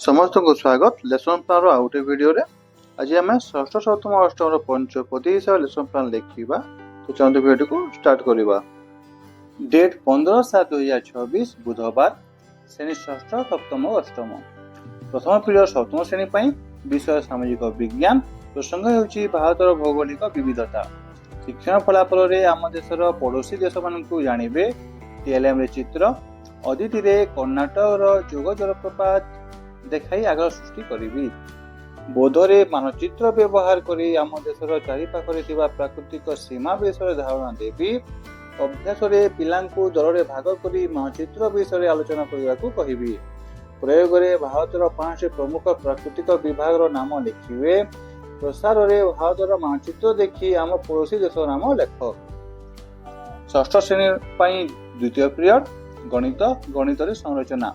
ସମସ୍ତଙ୍କୁ ସ୍ୱାଗତ ଲେସନ୍ ପ୍ଲାନ୍ର ଆଉ ଗୋଟେ ଭିଡ଼ିଓରେ। ଆଜି ଆମେ ଷଷ୍ଠ, ସପ୍ତମ, ଅଷ୍ଟମର ପଞ୍ଚପଦୀ ହିସାବରେ ଲେସନ୍ ପ୍ଲାନ୍ ଲେଖିବା। ତ ଚାଲନ୍ତୁ, ଭିଡ଼ିଓଟିକୁ ଷ୍ଟାର୍ଟ କରିବା। ଡେଟ୍ 15/7/2026, ବୁଧବାର। ଶ୍ରେଣୀ ଷଷ୍ଠ, ସପ୍ତମ, ଅଷ୍ଟମ। ପ୍ରଥମ ପିରିୟଡ଼ ସପ୍ତମ ଶ୍ରେଣୀ ପାଇଁ। ବିଷୟ ସାମାଜିକ ବିଜ୍ଞାନ। ପ୍ରସଙ୍ଗ ହେଉଛି ଭାରତର ଭୌଗୋଳିକ ବିବିଧତା। ଶିକ୍ଷଣ ଫଳାଫଳରେ ଆମ ଦେଶର ପଡ଼ୋଶୀ ଦେଶମାନଙ୍କୁ ଜାଣିବେ। ଟିଏଲ୍ଏମ୍ରେ ଚିତ୍ର। ଅଦିତିରେ କର୍ଣ୍ଣାଟକର ଯୋଗ ଜଳପ୍ରପାତ ଦେଖାଇ ଆଗ୍ରହ ସୃଷ୍ଟି କରିବି। ବୋଧରେ ମାନଚିତ୍ର ବ୍ୟବହାର କରି ଆମ ଦେଶର ଚାରିପାଖରେ ଥିବା ପ୍ରାକୃତିକ ସୀମା ବିଷୟରେ ଧାରଣା ଦେବି। ଅଭ୍ୟାସରେ ପିଲାଙ୍କୁ ଦଳରେ ଭାଗ କରି ମାନଚିତ୍ର ବିଷୟରେ ଆଲୋଚନା କରିବାକୁ କହିବି। ପ୍ରୟୋଗରେ ଭାରତର ପାଞ୍ଚଟି ପ୍ରମୁଖ ପ୍ରାକୃତିକ ବିଭାଗର ନାମ ଲେଖିବେ। ପ୍ରସାରରେ ଭାରତର ମାନଚିତ୍ର ଦେଖି ଆମ ପଡ଼ୋଶୀ ଦେଶର ନାମ ଲେଖ। ଷଷ୍ଠ ଶ୍ରେଣୀ ପାଇଁ ଦ୍ୱିତୀୟ ପିରିୟଡ଼ ଗଣିତ। ଗଣିତରେ ସଂରଚନା।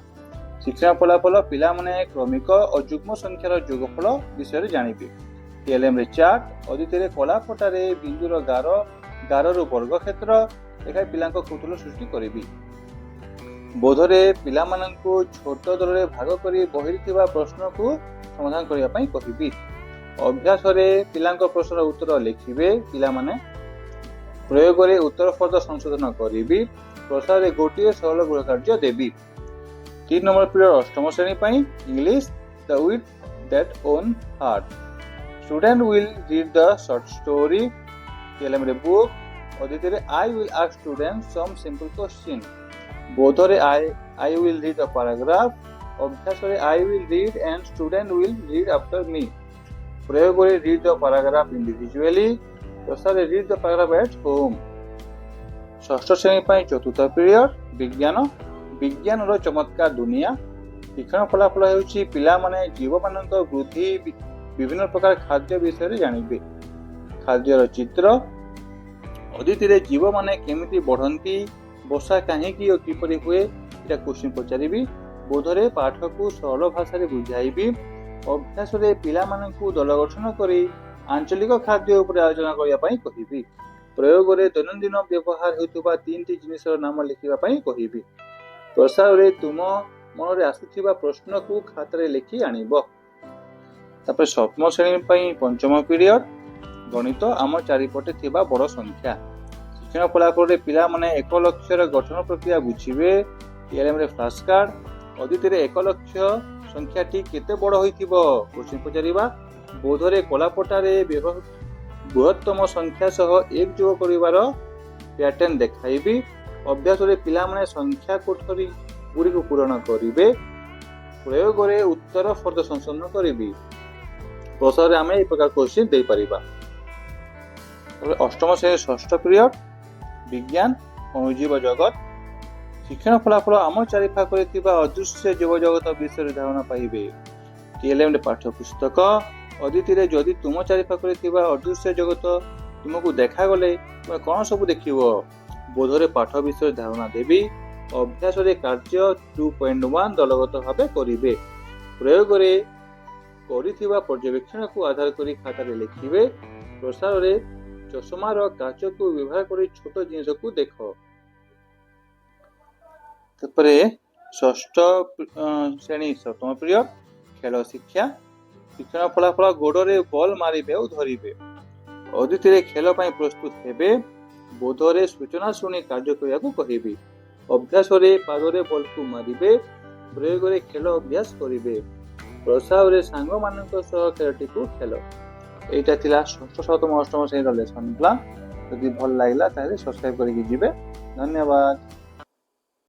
ଶିକ୍ଷଣ ଫଳାଫଳ: ପିଲାମାନେ କ୍ରମିକ ଓ ଯୁଗ୍ମ ସଂଖ୍ୟାର ଯୋଗଫଳ ବିଷୟରେ ଜାଣିବେ। ଟିଏଲ୍ଏମ୍ରେ ଚାର୍ଟ। ଅଦିତିରେ କଳାପଟାରେ ବିନ୍ଦୁର ଗାର, ଗାରରୁ ବର୍ଗକ୍ଷେତ୍ର ଦେଖାଇ ପିଲାଙ୍କ କୌତୁହଳ ସୃଷ୍ଟି କରିବି। ବୋଧରେ ପିଲାମାନଙ୍କୁ ଛୋଟ ଦଳରେ ଭାଗ କରି ବହିରେ ଥିବା ପ୍ରଶ୍ନକୁ ସମାଧାନ କରିବା ପାଇଁ କହିବି। ଅଭ୍ୟାସରେ ପିଲାଙ୍କ ପ୍ରଶ୍ନର ଉତ୍ତର ଲେଖିବେ ପିଲାମାନେ। ପ୍ରୟୋଗରେ ଉତ୍ତର ଫର୍ଦ୍ଦ ସଂଶୋଧନ କରିବି। ପ୍ରସାରରେ ଗୋଟିଏ ସରଳ ଗୃହ କାର୍ଯ୍ୟ ଦେବି। 3 ନମ୍ବର ପିରିୟଡ଼ ଅଷ୍ଟମ ଶ୍ରେଣୀ ପାଇଁ English. The Wheat That Won Heart. Student will read the short story. ଟିଏଲ୍ଏମ୍ରେ book. ଅଦିତିରେ I will ask student some simple question. ବୋଧରେ I will read the paragraph. ଅଭ୍ୟାସରେ I will read and student will read after me. ପ୍ରୟୋଗରେ read the paragraph individually. ପ୍ରସାରରେ read the paragraph at home. ଷଷ୍ଠ ଶ୍ରେଣୀ ପାଇଁ ଚତୁର୍ଥ period ବିଜ୍ଞାନ। ବିଜ୍ଞାନର ଚମତ୍କାର ଦୁନିଆ। ଶିକ୍ଷଣ ଫଳାଫଳ ହେଉଛି ପିଲାମାନେ ଜୀବମାନଙ୍କ ବୃଦ୍ଧି, ବିଭିନ୍ନ ପ୍ରକାର ଖାଦ୍ୟ ବିଷୟରେ ଜାଣିବେ। ଖାଦ୍ୟର ଚିତ୍ର। ଅଦିତିରେ ଜୀବମାନେ କେମିତି ବଢ଼ନ୍ତି, ବର୍ଷା କାହିଁକି ଓ କିପରି ହୁଏ, ଏଇଟା କୋଶ୍ଚିନ୍ ପଚାରିବି। ବୋଧରେ ପାଠକୁ ସରଳ ଭାଷାରେ ବୁଝାଇବି। ଅଭ୍ୟାସରେ ପିଲାମାନଙ୍କୁ ଦଳ ଗଠନ କରି ଆଞ୍ଚଳିକ ଖାଦ୍ୟ ଉପରେ ଆଲୋଚନା କରିବା ପାଇଁ କହିବି। ପ୍ରୟୋଗରେ ଦୈନନ୍ଦିନ ବ୍ୟବହାର ହେଉଥିବା ତିନିଟି ଜିନିଷର ନାମ ଲେଖିବା ପାଇଁ କହିବି। ପ୍ରସାରରେ ତୁମ ମନରେ ଆସୁଥିବା ପ୍ରଶ୍ନକୁ ଖାତାରେ ଲେଖି ଆଣିବ। ତାପରେ ସପ୍ତମ ଶ୍ରେଣୀ ପାଇଁ ପଞ୍ଚମ ପିରିୟଡ଼ ଗଣିତ। ଆମ ଚାରିପଟେ ଥିବା ବଡ଼ ସଂଖ୍ୟା। ଶିକ୍ଷଣ ଫଳାଫଳରେ ପିଲାମାନେ 1 ଲକ୍ଷର ଗଠନ ପ୍ରକ୍ରିୟା ବୁଝିବେ। ଟିଏଲ୍ଏମ୍ରେ ଫ୍ଲାସ୍ କାର୍ଡ। ଅଦିତିରେ 1 ଲକ୍ଷ ସଂଖ୍ୟାଟି କେତେ ବଡ଼ ହୋଇଥିବ, କୋଶ୍ଚିନ୍ ପଚାରିବା। ବୋଧରେ କଳାପଟାରେ ବୃହତ୍ତମ ସଂଖ୍ୟା ସହ ଏକ ଯୋଗ କରିବାର ପ୍ୟାଟର୍ନ ଦେଖାଇବି। ଅଭ୍ୟାସରେ ପିଲାମାନେ ସଂଖ୍ୟା କୋଠରୀ ଗୁଡ଼ିକୁ ପୂରଣ କରିବେ। ପ୍ରୟୋଗରେ ଉତ୍ତର ଫର୍ଦ୍ଦ ସଂଶୋଧନ କରିବି। ପ୍ରସାରରେ ଆମେ ଏହି ପ୍ରକାର କୋଶ୍ଚିନ୍ ଦେଇପାରିବା। ତାପରେ ଅଷ୍ଟମ ଶ୍ରେଣୀ ଷଷ୍ଠ ପିରିୟଡ଼ ବିଜ୍ଞାନ। ଅଣୁଜୀବ ଜଗତ। ଶିକ୍ଷଣ ଫଳାଫଳ: ଆମ ଚାରିପାଖରେ ଥିବା ଅଦୃଶ୍ୟ ଜୀବଜଗତ ବିଷୟରେ ଧାରଣା ପାଇବେ। ଟିଏଲ୍ଏମ୍ରେ ପାଠ୍ୟପୁସ୍ତକ। ଅଦିତିରେ ଯଦି ତୁମ ଚାରିପାଖରେ ଥିବା ଅଦୃଶ୍ୟ ଜଗତ ତୁମକୁ ଦେଖାଗଲେ ତୁମେ କ'ଣ ସବୁ ଦେଖିବ? ବୋଧରେ ପାଠ ବିଷୟରେ ଧାରଣା ଦେବି। ଅଭ୍ୟାସରେ କାର୍ଯ୍ୟ 2.1 ଦଳଗତ ଭାବେ କରିବେ। ପ୍ରୟୋଗରେ କରିଥିବା ପର୍ଯ୍ୟବେକ୍ଷଣକୁ ଆଧାର କରି ଖାତାରେ ଲେଖିବେ। ପ୍ରସାରରେ ଚଷମାର କାଚକୁ ବ୍ୟବହାର କରି ଛୋଟ ଜିନିଷକୁ ଦେଖ। ତାପରେ ଷଷ୍ଠ ଶ୍ରେଣୀ ସପ୍ତମ ପିରିୟଡ଼ ଖେଳ ଶିକ୍ଷା। ଶିକ୍ଷଣ ଫଳାଫଳ: ଗୋଡ଼ରେ ବଲ୍ ମାରିବେ ଓ ଧରିବେ। ଅଦିତିରେ ଖେଳ ପାଇଁ ପ୍ରସ୍ତୁତ ହେବେ। ବୋଧରେ ସୂଚନା ଶୁଣି କାର୍ଯ୍ୟ କରିବାକୁ କହିବି। ଅଭ୍ୟାସରେ ପାଦରେ ବଲ୍କୁ ମାରିବେ। ପ୍ରୟୋଗରେ ଖେଳ ଅଭ୍ୟାସ କରିବେ। ପ୍ରସାରରେ ସାଙ୍ଗମାନଙ୍କ ସହ ଖେଳଟିକୁ ଖେଳ। ଏଇଟା ଥିଲା ଷଷ୍ଠ, ସପ୍ତମ, ଅଷ୍ଟମ ଶ୍ରେଣୀର ଲେସନ୍ ପ୍ଲାନ୍। ଯଦି ଭଲ ଲାଗିଲା, ତାହେଲେ ସବସ୍କ୍ରାଇବ୍ କରିକି ଯିବେ। ଧନ୍ୟବାଦ।